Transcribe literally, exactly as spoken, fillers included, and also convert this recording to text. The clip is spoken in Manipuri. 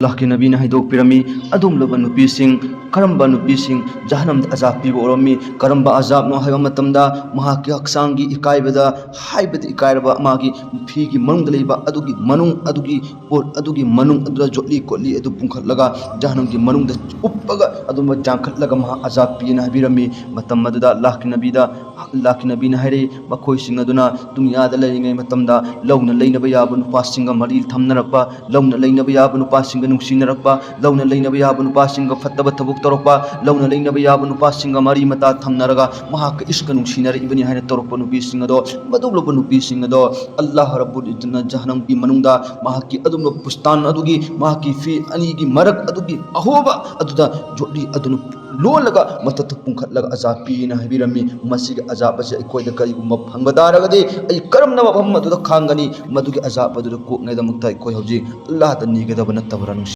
ꯑꯜꯂꯥꯍꯀꯤ ꯅꯕꯤꯅ ꯍꯥꯏꯗꯣꯛꯄꯤꯔꯝꯃꯤ, ꯑꯗꯨꯒꯨꯝꯂꯕ ꯅꯨꯄꯤꯁꯤꯡ, ꯀꯔꯝꯕ ꯅꯨꯄꯤꯁꯤꯡ ꯖꯍꯟꯅꯝꯗ ꯑꯖꯥꯕ ꯄꯤꯕ ꯑꯣꯏꯔꯝꯃꯤ? ꯀꯔꯝꯕ ꯑꯖꯥꯕꯅꯣ ꯍꯥꯏꯕ ꯃꯇꯝꯗ, ꯃꯍꯥꯛꯀꯤ ꯍꯛꯆꯥꯡꯒꯤ ꯏꯀꯥꯏꯕꯗ, ꯍꯥꯏꯕꯗꯤ ꯏꯀꯥꯏꯔꯕ ꯃꯥꯒꯤ ꯐꯤꯒꯤ ꯃꯅꯨꯡꯗ ꯂꯩꯕ ꯑꯗꯨꯒꯤ ꯃꯅꯨꯡ ꯑꯗꯨꯒꯤ ꯄꯣꯠ ꯑꯗꯨꯒꯤ ꯃꯅꯨꯡ ꯑꯗꯨꯗ ꯖꯣꯠꯂꯤ ꯀꯣꯠꯂꯤ ꯑꯗꯨ ꯄꯨꯡꯈꯠꯂꯒ ꯖꯍꯟꯅꯝꯒꯤ ꯃꯅꯨꯡꯗ ꯎꯞꯄꯒ ꯑꯗꯨꯝꯕ ꯌꯥꯟꯈꯠꯂꯒ ꯃꯍꯥꯛ ꯑꯖꯥꯕ ꯄꯤꯅ ꯍꯥꯏꯕꯤꯔꯝꯃꯤ꯫ ꯃꯇꯝ ꯑꯗꯨꯗ ꯑꯜꯂꯥꯍꯀꯤ ꯅꯕꯤꯗ, ꯑꯜꯂꯥꯍꯀꯤ ꯅꯕꯤꯅ ꯍꯥꯏꯔꯛꯏ, ꯃꯈꯣꯏꯁꯤꯡ ꯑꯗꯨꯅ ꯗꯨꯅꯤꯌꯥꯗ ꯂꯩꯔꯤꯉꯩ ꯃꯇꯝꯗ ꯂꯧꯅ ꯂꯩꯅꯕ ꯌꯥꯕ ꯅꯨꯄꯥꯁꯤꯡꯒ ꯃꯔꯤ ꯊꯝꯅꯔꯛꯄ, ꯂꯧꯅ ꯂꯩꯅꯕ ꯌꯥꯕ ꯅꯨꯄꯥꯁꯤꯡꯒ ꯅꯨꯡꯁꯤꯅꯔꯛꯄ, ꯂꯧꯅ ꯂꯩꯅꯕ ꯌꯥꯕ ꯅꯨꯄꯥꯁꯤꯡꯒ ꯐꯠꯇꯕ ꯊꯕꯛ ꯇꯧꯔꯛꯄ, ꯂꯧꯅ ꯂꯩꯅꯕ ꯌꯥꯕ ꯅꯨꯄꯥꯁꯤꯡꯒ ꯃꯔꯤ ꯃꯇꯥ ꯊꯝꯅꯔꯒ ꯃꯍꯥꯛꯀ ꯏꯁꯀ ꯅꯨꯡꯁꯤꯅꯔꯛꯏꯕꯅꯤ ꯍꯥꯏꯅ ꯇꯧꯔꯛꯄ ꯅꯨꯄꯤꯁꯤꯡ ꯑꯗꯣ, ꯃꯗꯨꯒꯨꯝꯂꯕ ꯅꯨꯄꯤꯁꯤꯡ ꯑꯗꯣ ꯑꯜꯂꯥꯍ ꯔꯕꯨꯜ ꯏꯖꯠꯅ ꯖꯍꯟꯅꯝꯒꯤ ꯃꯅꯨꯡꯗ ꯃꯍꯥꯛꯀꯤ ꯑꯗꯨꯒꯨꯝꯂꯕ ꯄꯨꯁꯇꯥꯟ ꯑꯗꯨꯒꯤ, ꯃꯍꯥꯛꯀꯤ ꯐꯤ ꯑꯅꯤꯒꯤ ꯃꯔꯛ ꯑꯗꯨꯒꯤ ꯑꯍꯣꯕ ꯑꯗꯨꯗ ꯖꯣꯠꯂꯤ ꯑꯗꯨꯅ ꯂꯣꯜꯂꯒ ꯃꯊꯛꯇ ꯄꯨꯡꯈꯠꯂꯒ ꯑꯖꯥꯕ ꯄꯤꯅ ꯍꯥꯏꯕꯤꯔꯝꯃꯤ꯫ ꯃꯁꯤꯒꯤ ꯑꯖꯥꯕ ꯑꯁꯤ ꯑꯩꯈꯣꯏꯗ ꯀꯔꯤꯒꯨꯝꯕ ꯐꯪꯕ ꯇꯥꯔꯒꯗꯤ ꯑꯩ ꯀꯔꯝꯅ ꯃꯐꯝ ꯑꯗꯨꯗ ꯈꯥꯡꯒꯅꯤ? ꯃꯗꯨꯒꯤ ꯑꯖꯥꯕ ꯑꯗꯨꯗ ꯀꯣꯛꯅꯉꯥꯏꯗꯃꯛꯇ ꯑꯩꯈꯣꯏ ꯍꯧꯖꯤꯛ ꯑꯜꯂꯥꯍꯗ ꯅꯤꯒꯗꯕ ꯅꯠꯇꯕ꯭ꯔꯥ? ꯅꯨꯡꯁꯤ